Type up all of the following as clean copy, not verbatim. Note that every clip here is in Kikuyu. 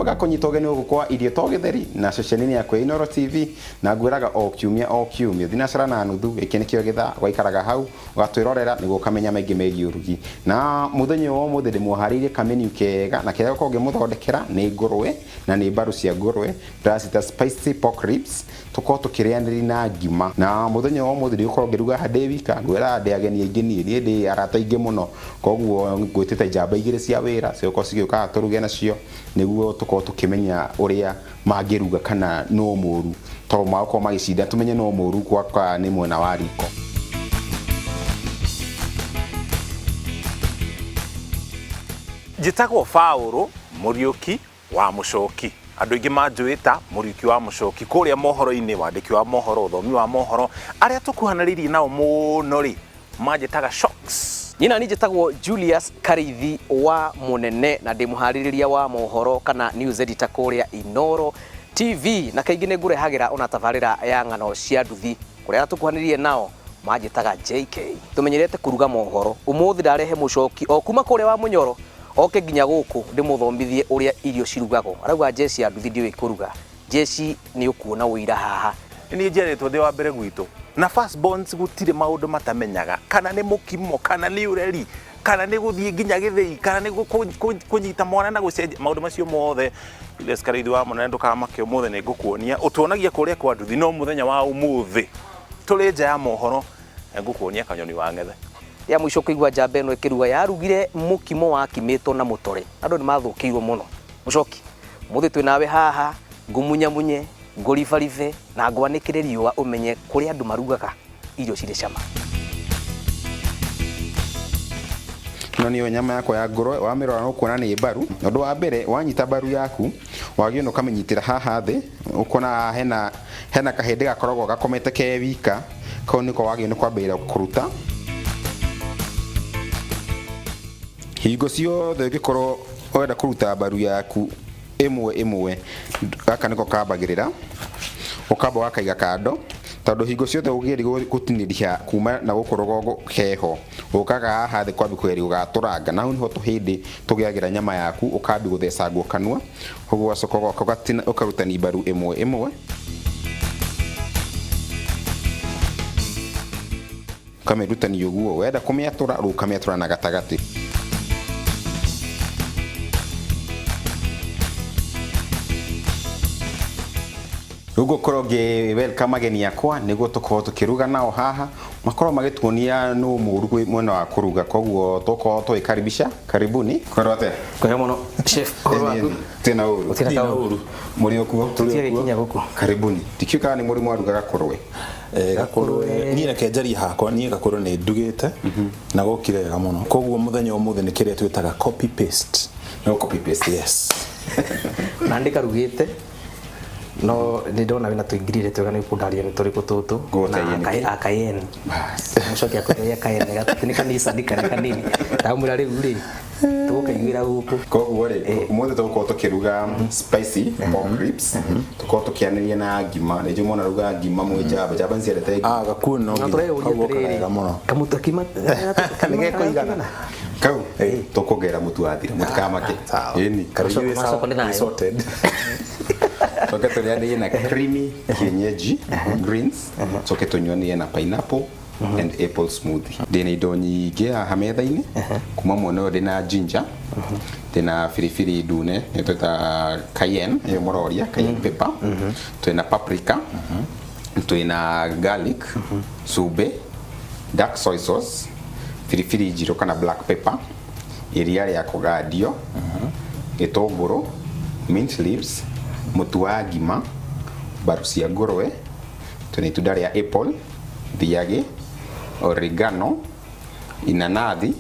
Ngakũnyita ũgeni gũkũ kwa Irio to Gĩtheri na ceceni-inĩ yaku ya Inooro TV, na ngwĩraga o kiumia o kiumia thinacara na nuthu, gĩkĩ nĩkĩo gĩthaa, ũgaikaraga hau ũgatwĩrorera nĩguo ũkamenya maingĩ megiĩ ũrugi. Na mũthenya wa ũmũthĩ ndĩmũharĩirie kamenu kega, na kĩrĩa ngũkorwo ngĩmũthondekera nĩ ngũrwe na nĩ mbaru cia ngũrwe, ndĩracita spicy pork ribs, tũkorwo tũkĩrĩanĩria na ngima. Na mũthenya wa ũmũthĩ ndigũkorwo ngĩruga haha ndĩ wika, ngwĩraga ndĩ ageni aingĩ niĩ, niĩ ndĩ arata aingĩ mũno, koguo ngwĩtĩte njamba igĩrĩ cia wĩra cigũkorwo cigĩũka haha tũruge nacio, nĩguo tũkorwo tũkĩmenya ũrĩa mangĩruga kana nũ mũru, tondũ magũkorwo magĩcinda tũmenye nũ mũru gwaka nĩ mwena wa riko. Njĩtagwo Paũlũ Mũriũki wa Mũcoki. Andũ aingĩ manjũĩ ta Mũriũki wa Mũcoki. Kũrĩa mohoro-inĩ, wandĩki wa mohoro, ũthomi wa mohoro, arĩa tũkuhanĩrĩirie nao mũno rĩ, manjĩtaga Shocks. Niĩ nani njĩtagwo Julius Karĩithi wa Mũnene na ndĩ mũharĩrĩria wa mohoro kana news editor kũrĩa Inooro TV, na kaingĩ nĩ ngũrehagĩra ona tabarĩra ya ng'ano cia nduthi. Kũrĩa arĩa tũkuhanĩrĩirie nao manjĩtaga JK. Tũmenyerete kũruga mohoro, ũmũthĩ ndarehe mũcoki o kuma kũrĩa wa Mũnyoro oke nginya gũkũ ndĩmũthomithie ũrĩa irio cirugagwo. Arauga njeci ya nduthi ndĩũĩ kũruga. Njeci nĩ ũkuona ũira haha. Nĩ niĩ njiarĩtwo ndĩ wa mbere gwitũ na first borns gũtirĩ maũndũ matamenyaga, kana nĩ mũkimo, kana nĩ ũreri, kana nĩ gũthiĩ nginya gĩthĩi, kana nĩ kũnyita mwana na gũcenjia, maũndũ macio mothe. Julius Karĩithi wa Mũnene, ndũkamake, ũmũthĩ nĩ ngũkuonia. Ũtuonagia kũrĩa kwa nduthi, no mũthenya wa ũmũthĩ tũrĩ nja ya mohoro, ngũkuonia kanyoni wa ng'ethe. Rĩa mũico kũigua njamba ĩno ĩkĩruga yarugire mũkimo wakimĩtwo na mũtore. Andũ nĩ mathũkĩirwo mũno. Mũcoki, ũmũthĩ twĩ nawe haha, ngũmunyamunye, ngũribaribe na ngwanĩkĩre riũa ũmenye kũrĩa andũ marugaga irio cirĩ cama. Ĩno nĩyo nyama yakwa ya ngũrwe, wamĩrora nĩ ũkuona nĩ mbaru. Ũndũ wa mbere wanyita mbaru yaku, wagĩrĩirwo nĩ ũkamĩnyitĩra haha thĩ, ũkona haha hena kahĩndĩ gakoragwo gakomete ke wika, kau nĩko wagĩrĩirwo nĩ kwambĩrĩria kũruta. Hingo ciothe ũngĩkorwo ũrenda kũruta mbaru yaku ĩmwe ĩmwe, gaka nĩko kambagĩrĩra, ũkamba ũgakaiga kando, tondũ hingo ciothe ũngĩgeria gũtinĩria kuma na gũkũ rũgongo keho, ũkaga haha thĩ kwambia kũgeria gũgatũranga, na hau nĩho tũhĩndĩ tũgĩagĩra nyama yaku, ũkambia gũthecangwo kanua, ũguo ũgacoka ũgoka ũkarutani mbaru ĩmwe ĩmwe. Ũkamĩrutania ũguo, wenda kũmĩatũra rĩu ũkamĩatũra na gatagatĩ. Rĩu ngũkorwo ngĩ welcome ageni akwa nĩguo tũkorwo tũkĩruga nao haha, makorwo magĩtuonia nũ mũru kwĩ mwena wa kũruga, koguo tũkorwo tũgĩkaribisha, karibuni. Kwĩrwo atĩa? Kwega mũno chef, ũhoro waku? Tĩna ũru. Gũtirĩ na kaũru. Mũrĩ o kuo? Tũtirĩ gĩkinya gũkũ. Karibuni. Ndikĩũĩ kana nĩ mũrĩ mwaruga gakũrwe. Gakũrwe niĩ reke njarie hakwa, niĩ gakũrwe nĩ ndugĩte na gokire wega mũno, koguo mũthenya ũmũthĩ nĩ kĩrĩa twĩtaga copy paste. No copy paste. Yes. Na ndĩkarugĩte no nĩ ndona wĩna tũingirire twega nĩ kũndaria nĩ tũrĩkũ tũtũ. Ngũgũteithia nĩkĩ? Na cayenne. Bas. Mũcoki akũteithia cayenne gatũ nĩ kanisa ndikane kanini. Ndamwĩra rĩu rĩ tũgũkaiguĩra gũkũ. Koguo rĩ, ũmũthĩ tũgũkorwo tũkĩruga spicy pork ribs, tũkorwo tũkĩanĩria na ngima. Nĩ njũĩ mwana rugaga ngima mwĩ njamba, njamba nĩ ciendete ngima. Ah, gakuo no Na nginya tũreyũria kau gokaga atĩrĩrĩ, wega mũno. kamũtu akima Nĩ gekũigana. Kau tũkuongerera mũtu wathira, mũtikamake. Sawa. Ĩni. Karĩu wĩ Macoka sawa, nĩ thayũ. wĩ sorted. Coke tũrĩanĩrie na creamy kienyeji greens, coke tũnyuanĩrie na pineapple and apple smoothie. Ndĩna indo nyingĩ haha metha-inĩ, kuma mwena ũyũ ndĩna ginger, ndĩna biribiri ndune nĩ twĩtaga cayenne, ĩyo mũroria cayenne pepper, twĩna paprika, twĩna garlic, cumbĩ, dark soy sauce, biribiri njirũ kana black pepper, iria rĩa kũgandio, gĩtũngũrũ, mint leaves, mũtu wa ngima, mbaru cia ngũrwe, twĩna itunda rĩa apple, thiagĩ, oregano, inanathi,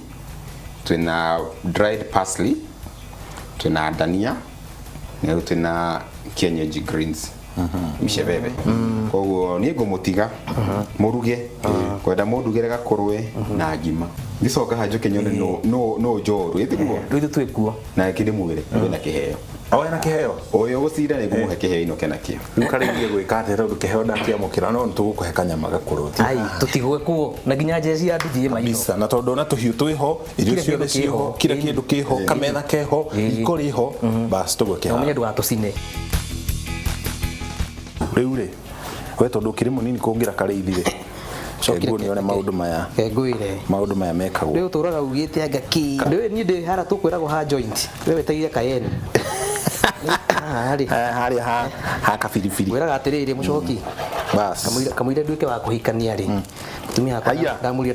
twĩna dried parsley, twĩna dania, na rĩu twĩna kienyeji greens micebebe. Koguo niĩ ngũmũtiga mũruge, kwenda mũndugĩre gakũrwe na ngima, ngĩcoka haha njoke nyone nũ njorũ ĩtiguo. Rĩu ithuĩ twĩ kuo. Na reke ndĩmwĩre kwĩna kĩheo. Oe na kĩheo. Ũyũ gũcinda nĩ ngũmũhe kĩheo inoke nakĩo. Rĩu karĩgie gwĩka atĩa tondũ kĩheo ndakĩamũkĩra no nĩtũgũkũhe kanyama gakũrũ. Ai, tũtigwĩkuo na nginya njeci ya nduthi ĩ maitho. Kabisa na tondũ ona tũhiũ twĩho, irio Kila ciothe kĩndũ kĩho. ciĩho, kila kĩndũ kĩho, kametha keho, riko rĩho, bas tũgwĩke Na ũmenye haha. ndũgatũcine. Rĩu rĩ, we tondũ ũkĩrĩ mũnini kũngĩra karĩithi rĩ, Cokire nguo nione maũndũ maya Ke ngwĩre. Maũndũ maya mekagwo. Rĩu ũtũraga ugĩte anga kĩ. Ndĩũĩ niĩ ndĩ harĩa tũkwĩragwo ha joint. We wetagia cayenne. Haha rĩ. Eh, harĩa ha kabiribiri. Ngwĩraga atĩrĩrĩ mũcoki. Bas. Kamũira nduĩke wa kũhikania rĩ. Mũtumia wakwa Haiya. ndamũria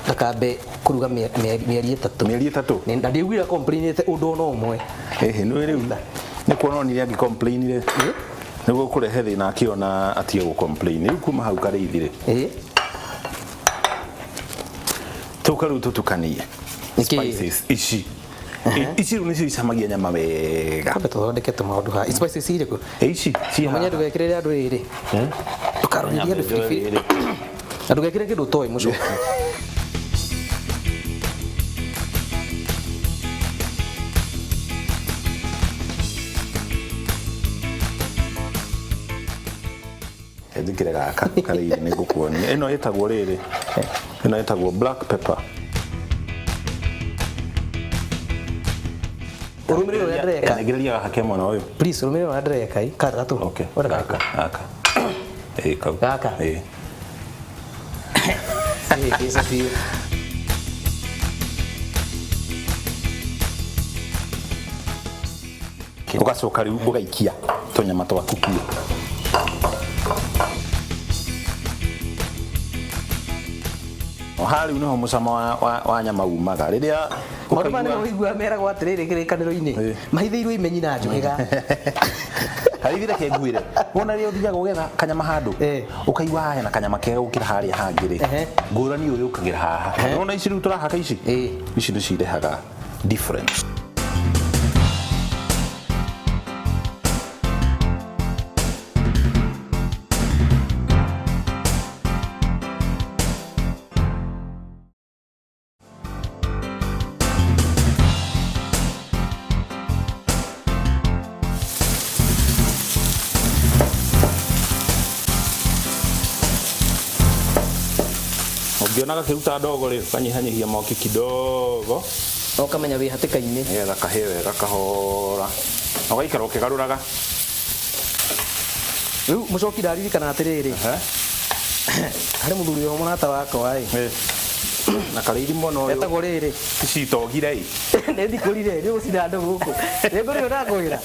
ndakambe kũruga mĩeri 3. Mĩeri 3. Na ndiaiguire complainĩte ũndũ ona ũmwe. Ĩhĩ, nĩ rĩu nĩ kuona onire angĩ complain rĩ, nĩguo kũrehe thĩna akĩona atige gũ complain. Rĩu kuma hau karĩithi rĩ, tũka rĩu tũtukanie Nĩkĩ? spices ici. Ici rĩu nĩcio icamagia nyama wega. Kambe tũthondeke tũmaũndũ haha. Spices irĩkũ? Ici ci Ũmenye haha. ndũgekĩrĩre andũ rĩrĩ. Ndũkarugithie andũ biribiri. Na ndũgekĩre kĩndũ ũtoĩ mũcoki. Njĩkĩre gaka karĩithi nĩ ngũkuonia. Ĩno ĩtagwo rĩrĩ, ĩno ĩtagwo black pepper. Ũrũmĩrĩre ũrĩa ndĩreka. Nyengereria gaka ke mwena ũyũ. Please ũrũmĩrĩre ũrĩa ndĩreka ĩ. Gatũ. Okay. Wenda Gaka gaka, ĩ kau. Gaka? Ĩ. Ĩ, kĩca biũ. Ũgacoka rĩu ũgaikia tũnyama twaku kuo. Haha rĩu nĩho mũcamo wa nyama umaga rĩrĩa Maũndũ maya ũkaigua nĩmo ũiguaga meragwo atĩrĩrĩ kĩrĩkanĩro-inĩ. Ĩ. Mahithĩirwo imenyi na njũhĩga. Harĩithire reke ngwĩre, wona rĩrĩa ũthiaga ũgetha kanyama handũ, ũkaigua haha hena kanyama kega gũkĩra harĩa hangĩ rĩ, ngũrani ũyũ ũkagĩra haha. Wona ici rĩu tũrahaka ici, ici nĩcio irehaga difference. Ũngĩona gakĩruta ndogo rĩ, ũkanyihanyihia mwaki kidogo. Na ũkamenya wĩ hatĩka-inĩ. Nĩgetha kahĩe wega kahora na ũgaikara ũkĩgarũraga. Rĩu mũcoki ndaririkana atĩrĩrĩ. Harĩ mũthuri ũyũ mũrata wakwa ĩ. Na karĩithi mwena ũyũ. Etagwo rĩrĩ. Ici itogire ĩ. Nĩ thikũrire, nĩ ũgũcina andũ gũkũ. Nĩ ngũrire ndakwĩra.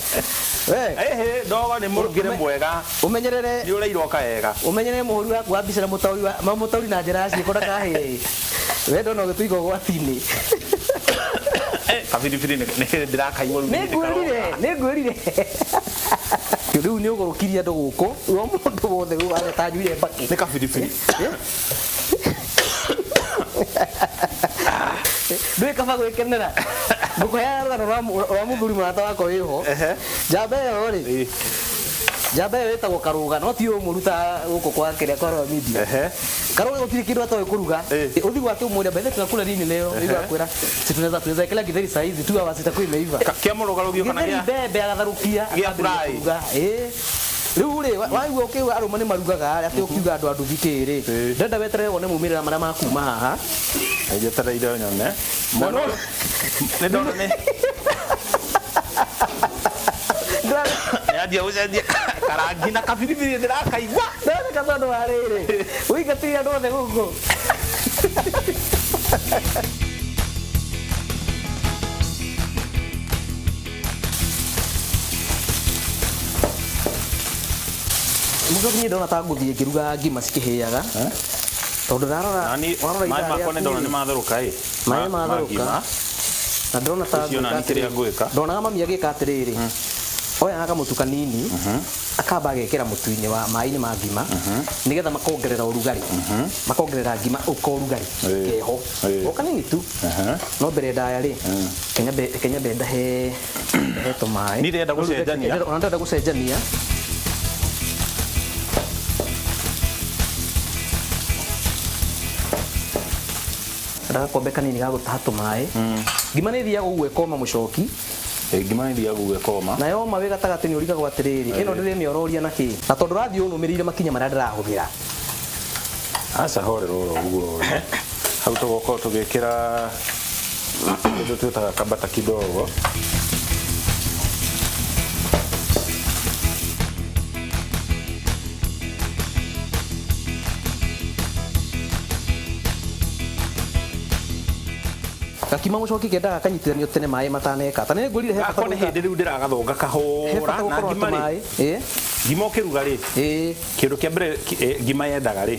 We. Ĩhĩ, ndogo nĩ mũrugĩre mwega. Ũmenyerere. Nĩ ũrairwo wega. Ũmenyerere mũhũri waku wa mbica na mũtaũri wa mũtaũri na njĩra ya ciĩko ndakahĩe. We ndona ũgĩtũiga ũgwati-inĩ. Kabiribiri nĩ ndĩrakaigua rĩu. Nĩ ngwĩrire, nĩ ngwĩrire. Rĩu nĩ ũgũrũkirie andũ gũkũ. Rĩu mũndũ wothe ũrĩa anyuire mbakĩ. Nĩ kabiribiri. Ndũĩ kaba gwĩkenera. Ngũkũheaga rũgano rwa mũthuri mũrata wakwa wĩho. Njamba ĩyo rĩ, njamba ĩyo ĩtagwo Karũga, no ti ũyũ mũrutaga gũkũ kwa kĩrĩa kwa Royal Media. Karũga gũtirĩ kĩndũ atoĩ kũruga. Ũthiĩ gwake ũmwĩre bethe tunakula nini leo, nĩguo akwĩra si tunaweza ekelea githeri saa hizi 2 hours itakuwa imeiva. Kĩa mũrũgarũgio kana Githeri gĩa mbembe agatharũkia gĩa akambĩrĩria fry. kũruga. Rĩu rĩ, waigua ũkĩuga arũme nĩ marugaga rĩ, atĩ ũkiuga andũ a nduthi kĩ rĩ, ndĩrenda weterere wone maumĩrĩra marĩa makuma haha. Njetereire nyone. Mwena ũyũ nĩ ndona nĩ nĩanjia gũcenjia karangi na kabiribiri ndĩrakaigua. Ndĩreka tondũ wa rĩrĩ, ũingatire andũ othe gũkũ. Mũcoki niĩ ndona ta ngũthiĩ ngĩruga ngima cikĩhĩaga. Tondũ ndarora Nani warora maĩ ithaa makwa nĩ rĩaku ndona rĩ, nĩ matherũka ĩ. Maĩ nĩ matherũka. Ngima. Na ndĩrona ta Ũcio nani ngwĩka kĩrĩa atĩrĩrĩ. ngwĩka. Ndonaga mami agĩka atĩrĩrĩ, oyaga kamũtu kanini akamba agekĩra mũtu-inĩ wa maĩ-inĩ ma ngima nĩgetha makongerera ũrugarĩ, makongerera ngima ũka ũrugarĩ keho o kanini tu. No mbere ndaya rĩ, kenya mbe ndahe tũmaĩ. Niĩ ndĩrenda gũcenjania. Ona ndĩrenda gũcenjania. Ndagakombe kanini ga gũtaha tũmaĩ. Ngima nĩ ĩthiaga ũguo ĩkoma mũcoki. Ngima ĩthiaga ũguo ĩkoma. Na yoma wĩ gatagatĩ nĩ ũrigagwo atĩrĩrĩ, ĩno ndĩrĩmĩororia na kĩ? Na tondũ ũrathiĩ ũnũmĩrĩire makinya marĩa ndĩrahũthĩra. Aca horera oro ũguo. Hau tũgũkorwo tũgĩkĩra kĩndũ twĩtaga kabata kidogo. Gakima mũcoki kendaga kanyitithanio tene maĩ mataneka. Ta nĩ ngwĩrire he bata Gakwa nĩ hĩndĩ rĩu ndĩragathonga he kahũra bata na gũkorwo ngima rĩ. maĩ. Ĩ. Ngima ũkĩruga rĩ. Ĩ. Kĩndũ kĩa mbere ngima yendaga rĩ.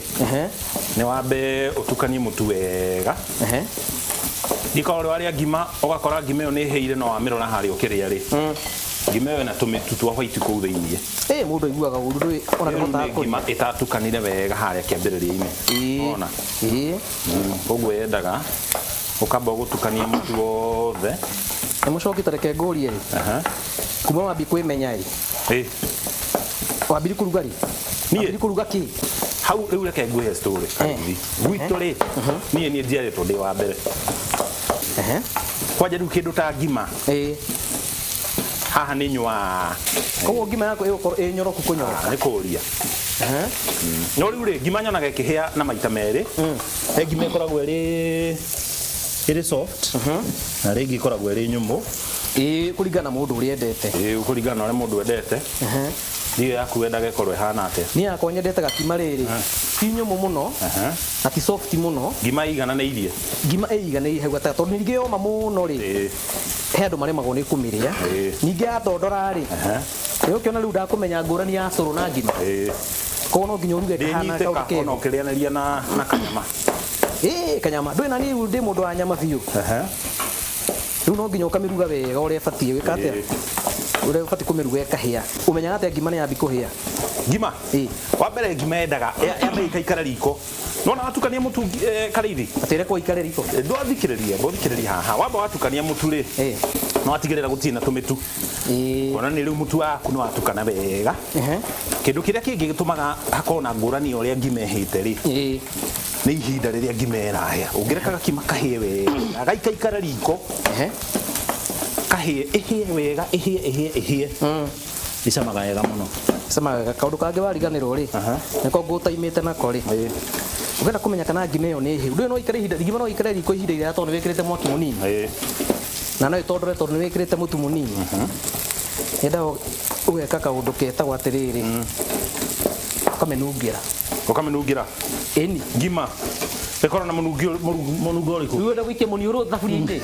Nĩ wambe ũtukanie mũtu wega. Ndikorwo ũrĩ warĩa ngima ũgakora ngima ĩyo nĩ ĩhĩire no wamĩrora harĩa ũkĩrĩa rĩ. Ngima ĩyo ĩna tũmĩtu twa white kũu thĩiniĩ. Ĩ mũndũ aiguaga ũru ndũĩ ona Ĩyo ndũhotaga nĩ kũrĩa. ngima ĩtatukanire wega harĩa kĩambĩrĩria-inĩ. Ĩ. Ona. Ĩ. Koguo yendaga ũkamba gũtukania mũtu wothe. Nĩ mũcoki ta reke ngũrie rĩ. Kuma wambi kwĩmenya rĩ. Ĩ. Wambiri kũruga rĩ? Niĩ? Wambiri kũruga kĩ? Hau rĩu reke ngwĩhe story Kariuki. Gwitũ rĩ, niĩ niĩ njiarĩtwo ndĩ wa mbere. Kwanja rĩu kĩndũ ta ngima. Ĩ. Haha nĩ nyua. Koguo ngima yaku ĩgũkorwo ĩ nyoroku kũnyoroka. Nĩ kũria. No rĩu rĩ, ngima nyonaga ĩkĩhĩa na maita merĩ. He ngima ĩkoragwo ĩrĩ soft na rĩngĩ ĩkoragwo ĩrĩ nyũmũ. Ĩ kũringana na mũndũ ũrĩa endete. Ĩ kũringana na ũrĩa mũndũ endete. Ndiyo yaku wendaga ĩkorwo ĩhana atĩa? Niĩ yakwa nyendete gakima rĩrĩ. Ti nyũmũ mũno na ti soft mũno. Ngima ĩigananĩirie. Ngima ĩiganĩirie hau gatagatĩ tondũ ningĩ yoma mũno rĩ. He andũ maremagwo nĩ kũmĩrĩa. Ningĩ yathondora rĩ. Nĩ ũkĩona rĩu ndakũmenya ngũrani ya cũrũ na ngima. Koguo no nginya ũruge kahana Ndĩnyitĩka kaũndũ kega. ona ũkĩrĩanĩria na kanyama. Ĩ kanyama. Ndũĩ na niĩ rĩu ndĩ mũndũ wa nyama biũ. Rĩu no nginya ũkamĩruga wega ũrĩa ĩbatiĩ. Wĩka atĩa? Ũrĩa ũbatiĩ kũmĩruga ĩkahĩa. Ũmenyaga atĩa ngima nĩ yambi kũhĩa? Ngima? Ĩ. Wa mbere ngima yendaga yambe ĩkaikara riko. Nona watukania mũtu Kariuki? Atĩ ĩrekwo ĩikare riko? Ndwathikĩrĩria, ndwathikĩrĩria haha. Wamba watukania mũtu rĩ. No watigĩrĩra gũtirĩ na tũmĩtu. Kuona nĩ rĩu mũtu waku nĩ watukana wega. Kĩndũ kĩrĩa kĩngĩ gĩtũmaga hakorwo na ngũrani ya ũrĩa ngima ĩhĩte rĩ. Nĩ ihinda rĩrĩa ngima ĩrahĩa. Ũngĩreka gakima kahĩe wega, gaikaikara riko. Kahĩe, ĩhĩe wega, ĩhĩe, ĩhĩe, ĩhĩe. Icamaga wega mũno. Icamaga wega. Kaũndũ kangĩ wariganĩrwo rĩ, nĩko ngũtaimĩte nako rĩ. Ũngĩenda kũmenya kana ngima ĩyo nĩ hĩu. Ndũĩ no ĩikare ihinda, ngima no ĩikare riko ihinda iraya tondũ nĩ wĩkĩrĩte mwaki mũnini. Na no ĩtondore tondũ nĩ wĩkĩrĩte mũtu mũnini. Yendaga ũgeka kaũndũ ketagwo atĩrĩrĩ. Ũkamĩnungĩra. Ũkamĩnungĩra? Ĩni. Ngima. Ĩkorwo na mũnungo ũrĩkũ? Rĩu wenda gũikia mũniũrũ thaburia-inĩ.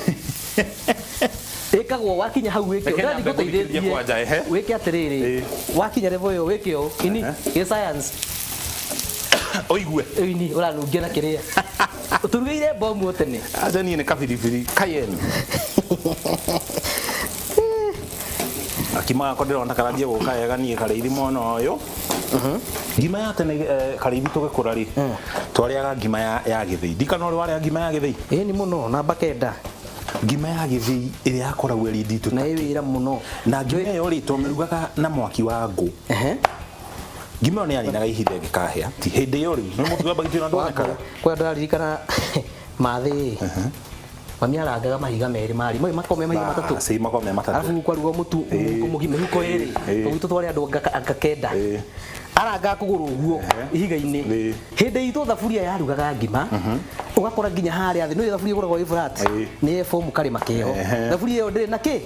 Ĩkagwo wakinya hau wĩke ũũ. Reke Ndĩrathiĩ nyambe ngũthikĩrĩrie ngũteithĩtie. kwanja, ehe. Wĩke atĩrĩrĩ. Wakinya level ĩyo wĩke ũũ. Ini, gĩ science. Ũigue. Ini, ũranungia na kĩrĩa. Ũtũrugĩire bomu o tene. Aca niĩ nĩ kabiribiri cayenne. Gakima gakwa ndĩrona karanjia gũka wega niĩ Kariuki mwena ũyũ. Ngima ya tene Kariuki tũgĩkũra rĩ, twarĩaga ngima ya gĩthĩi. Ndikana ũrĩ warĩa ngima ya gĩthĩi? Ĩni mũno, namba kenda. Ngima ya gĩthĩi ĩrĩa yakoragwo ĩrĩ nditũ Na ĩ wĩra mũno. Na ngima ĩyo rĩ, twamĩrugaga na mwaki wa ngũ. Ngima ĩyo nĩ yaninaga ihinda ĩngĩkahĩa. Ti hĩndĩ ĩyo rĩu, nĩ mũtu wa mbagiti ũrĩa ndwonekaga. Kwĩ andũ araririkana mathĩ. Mami arangaga mahiga merĩ marĩ. Moĩ makoragwo me mahiga matatũ. Ci makoragwo me matatũ. Arabu kwarugwo mũtu mũgima mĩhuko ĩrĩ. Tondũ gwitũ twarĩ andũ anga kenda. Arangaga kũgũrũ ũguo ihiga-inĩ. Hĩndĩ itũ thaburia yarugaga ngima, ũgakora nginya harĩa thĩ, nĩũĩ thaburia ĩgũragwo ĩ flat, nĩ ĩ foam karĩma keho. Thaburia ĩyo ndĩrĩ na kĩ?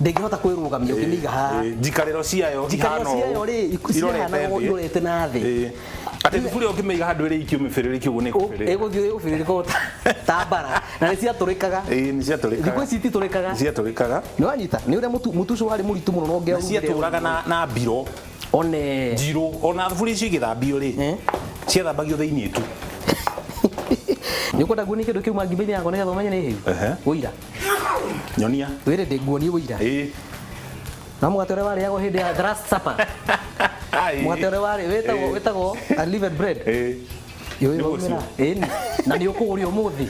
Ndĩngĩhota kwĩrũgamia ũngĩmĩiga haha. Njikarĩro ciayo Njikarĩro ihana ũũ. ciayo rĩ, Irorete cihana ũũ, thĩ. irorete na thĩ. Atĩ thaburia ũngĩmĩiga handũ ĩrĩ iki ũmĩbĩrĩrĩke ũguo nĩ ĩkũbĩrĩrĩka. Ĩgũthiĩ ĩgũbĩrĩrĩka o ta mbara. Na nĩ ciatũrĩkaga. Ĩĩ, nĩ ciatũrĩkaga. Thikũ ici ititũrĩkaga. Nĩ ciatũrĩkaga. Nĩ wanyita? Nĩ ũrĩa mũtu ũcio warĩ mũritũ mũno na Na ũngĩaurugire ciatũraga na mbiro. One. Njirũ. Ona thaburia icio igĩthambio rĩ, ciathambagio thĩiniĩ tu. Nĩ ũkwenda nguonie kĩndũ kĩu ngima-inĩ yakwa nĩgetha ũmenye nĩ hĩu? Ũira. Nyonia. Wĩrĩ ndĩ nguonie ũira. Na mũgate ũrĩa warĩagwo hĩndĩ ya The Last Supper. Mũgate ũrĩa warĩ wĩtagwo unleavened bread. Yũĩ Nĩguo waumĩra. ũcio. Ĩni. Na nĩ ũkũgũria ũmũthĩ.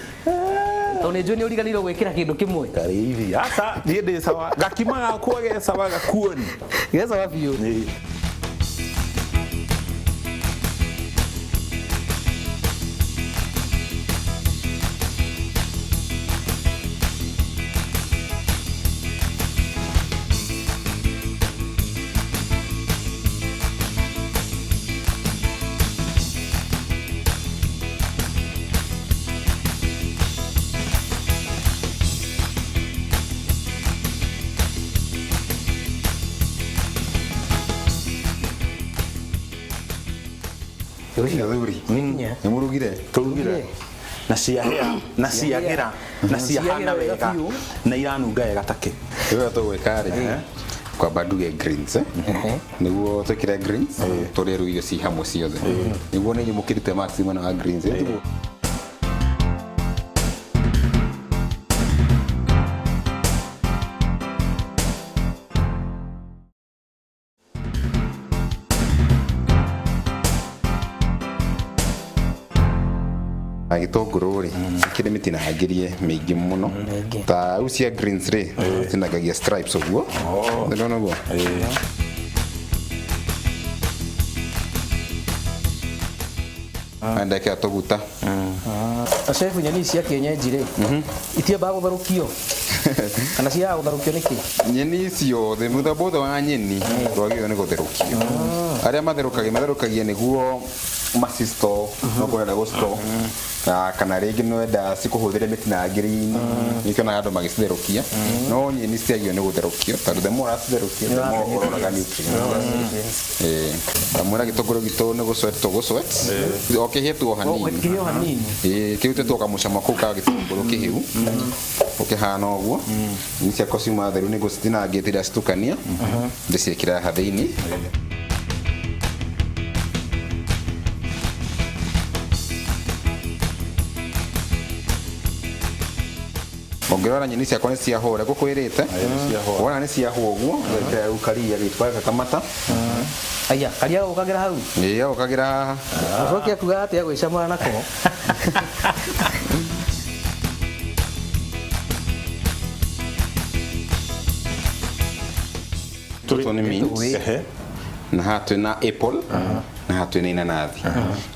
Tondũ nĩ njũĩ nĩ ũriganĩirwo gwĩkĩra kĩndũ kĩmwe. Kariuki. Aca, niĩ ndĩ sawa. Gakima gakwa ge sawa gakuoni. Ge sawa biũ. Athuri nĩ mũrugire? Tũrugire na ciahĩa na ciagĩra na ciahana Ciagĩra wega wega biũ. Na iranunga wega take. Rĩu tũgwĩka rĩ, kwamba nduge greens, eh? Nĩguo twĩkĩre greens tũrĩe rĩu irio ci hamwe ciothe, nĩguo nĩ inyuĩ mũkĩrute max mwena wa greens, eh? Tiguo? Na gĩtũngũrũ rĩ, kĩrĩ mĩtinangĩrie mĩingĩ mũno. Mĩingĩ. Ta rĩu cia greens rĩ, tinangagia stripes ũguo. Ndĩrona ũguo. Na ndekĩra tũguta. Na chef, nyeni cia kienyeji rĩ, itiambaga gũtherũkio kana ciaga gũtherũkio nĩkĩ? Nyeni ciothe, mũthemba wothe wa nyeni ndwagĩrĩirwo nĩ gũtherũkio. Arĩa matherũkagia, matherũkagia nĩguo macisto no kũrenda gũsto kana rĩngĩ nĩwenda cikũhũthĩre mĩtinangĩrie-inĩ, nĩkĩonaga andũ magĩcitherũkia. No nyeni citiagĩrĩirwo nĩ gũtherũkio, tondũ the more ũracitherũkia, the more ũroraga nutrients. Kamwĩra gĩtũngũrũ gitũ nĩ gũsweat, tũgũsweat o kĩhĩtu o hanini. Kĩhĩo hanini. Ĩĩ, kĩrutĩtwo kamũcamo kau ka gĩtũngũrũ kĩhĩu ũkĩhana ũguo. Nyeni ciakwa ciuma theru, nĩ ngũcitinangĩte, ndacitukania, ndĩciĩkĩre haha thĩinĩ. Ũngĩrora nyeni ciakwa nĩ ciahũra ngũkwĩrĩte. Ciahũa. Wona nĩ ciahũa ũguo, ngekĩra rĩu karia gĩtũ gaka kamata. Aya, karia gũkagĩra hau? Ĩĩ, gũkagĩra haha. Mũcoki akuga atĩa gwĩcamũra nako? Tũtũ nĩ mint. Ehe. Na haha twĩna apple, na haha twĩna inanathi.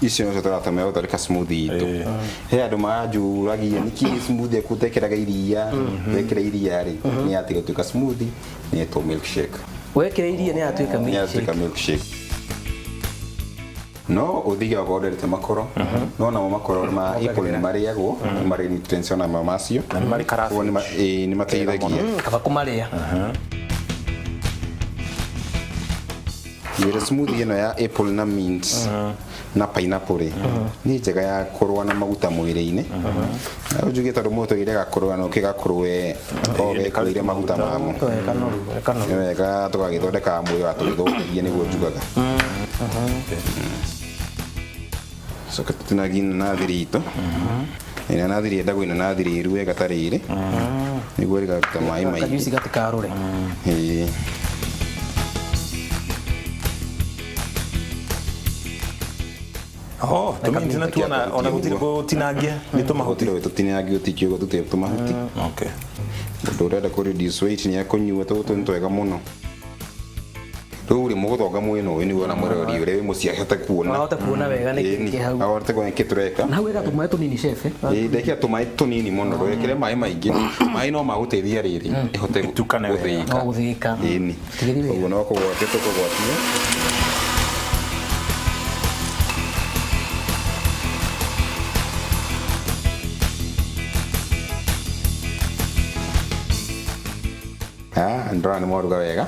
Icio nĩcio tũratũmĩra gũthondeka smoothie itũ. He andũ maranjũragia nĩkĩ smoothie yaku ũtekĩraga iria. Wekĩra iria rĩ, nĩ yatiga gũtuĩka smoothie, nĩ yetwo milkshake. Wekĩra iria nĩ yatuĩka Nĩ yatuĩka milkshake. Milkshake. No ũthige okorwo ndwendete makoro, no namo makoro ma apple nĩ marĩagwo, nĩ marĩ nutrients onamo macio. Na nĩ marĩ Koguo ĩĩ, nĩ mateithagia. Kaba kũmarĩa. Ngwĩre smoothie ĩno ya apple na mint na pineapple rĩ, nĩ njega ya kũrũa na maguta mwĩrĩ-inĩ. Na rĩu njuge tondũ mũndũ tũgĩre gakũrũa no kĩgakũrũe o gekuire maguta mamo. Kanoru, kanoru. Nĩ wega tũgagĩthondeka mwĩrĩ wa tũgĩthũkagie, nĩguo njugaga. Coke tũtinagie inanathi ritũ. Inanathi rĩendagwo inanathi rĩru wega ta rĩrĩ, nĩguo rĩgaruta maĩ maingĩ. Kajuici gatikarũre. Ĩĩ. Oh, tũminti natuo ona gũtirĩ gũtinangia, nĩ tũmahuti? Gũtirĩ tũtinangia, ũtikĩũguo tũtirĩ tũmahuti. Mũndũ ũrenda kũ reduce weight nĩ akũnyua tũtũ, nĩ twega mũno. Rĩu rĩ, mũgũthonga mwena ũyũ nĩguo ona mũrori ũrĩa wĩ mũciĩ ahote kuona. Ahote kuona wega nĩkĩ Ĩni, kĩ hau. Ahote kuona nĩkĩ tũreka. Na hau ĩga tũmaĩ tũnini, chef, eh? Ĩĩ, ndekĩra tũmaĩ tũnini mũno, ndũgekĩre maĩ maingĩ. Maĩ no magũteithia rĩrĩ ĩhote Ĩtukane wega. gũthĩĩka. No gũthĩĩka. Ĩni. Tigĩrĩra wega. Ũguo no kũgwatia tũkũgwatia. Ah, ndĩrona nĩ mwaruga wega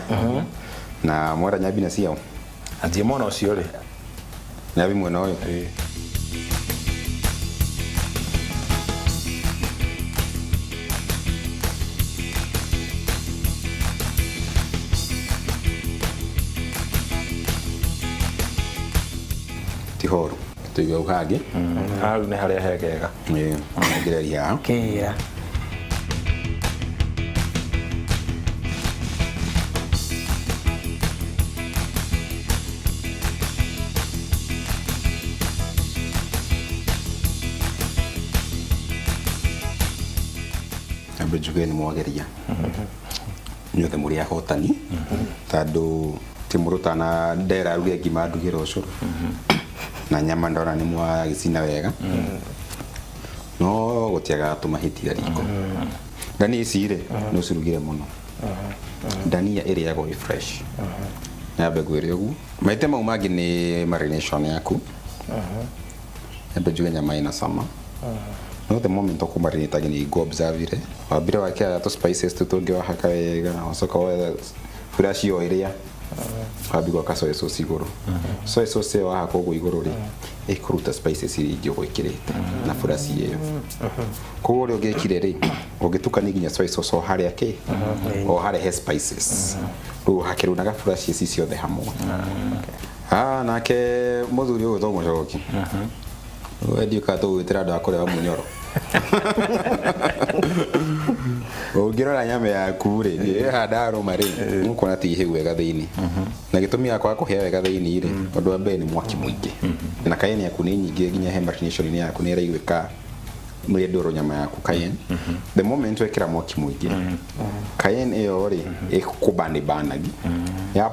na mwera nyambi na ciao. Anjie mwena ũcio rĩ. Nyambi mwena ũyũ. Ĩĩ. Ti horu, tũige hau hangĩ. Hau nĩ harĩa hegega. Ĩĩ, ongereria haha. Kĩra. Ambe njuge nĩ mwageria inyuothe, mũrĩ ahotani, tondũ ti mũndũ tana ndera aruge ngima, ndugĩre ũcũrũ na nyama, ndona nĩ mwagĩcina wega, no gũtiagaga tũmahĩtia riko. Ndania ici rĩ, nĩ ũcirugire mũno. Ndania ĩrĩagwo ĩ fresh. Nyambe ngwĩre ũguo, mahĩtia mau mangĩ nĩ marination yaku. Nyambe njuge nyama ĩna cama, no the moment ũkũmarinate nĩ ngũ observe wambire wakĩra tũ spices tũ tũngĩ, wahaka wega, wacoka wetha fresh o ĩrĩa wambi gwaka soy sauce igũrũ. Soy sauce ĩyo wahaka ũguo igũrũ rĩ, Ĩkũruta spices iria ingĩ ũgwĩkĩrĩte na furaci ĩyo. Koguo ũrĩa ũngĩkire rĩ, ũngĩtukania nginya soy sauce o harĩa kĩ o harĩa he spices, rĩu hakĩrunaga furaci ici ciothe hamwe. Ah, nake mũthuri ũyũ to mũcoki we ndiũkaga tũgwĩtĩra andũ a kũrĩa wa mũnyoro. Ũngĩrora nyama yaku rĩ, ĩha ndarũma rĩ, nĩũkuona ti hĩu wega thĩinĩ. Na gĩtũmi gĩa kwaga kũhĩa wega thĩinĩ rĩ, ũndũ wa mbere nĩ mwaki mũingĩ, na cayenne yaku nĩ nyingĩ, nginya he marination yaku nĩ ĩraiguĩka nĩ ndũrũ nyama yaku cayenne. The moment wekĩra mwaki mũingĩ, cayenne ĩyo rĩ ĩkũbanĩbanagi ya.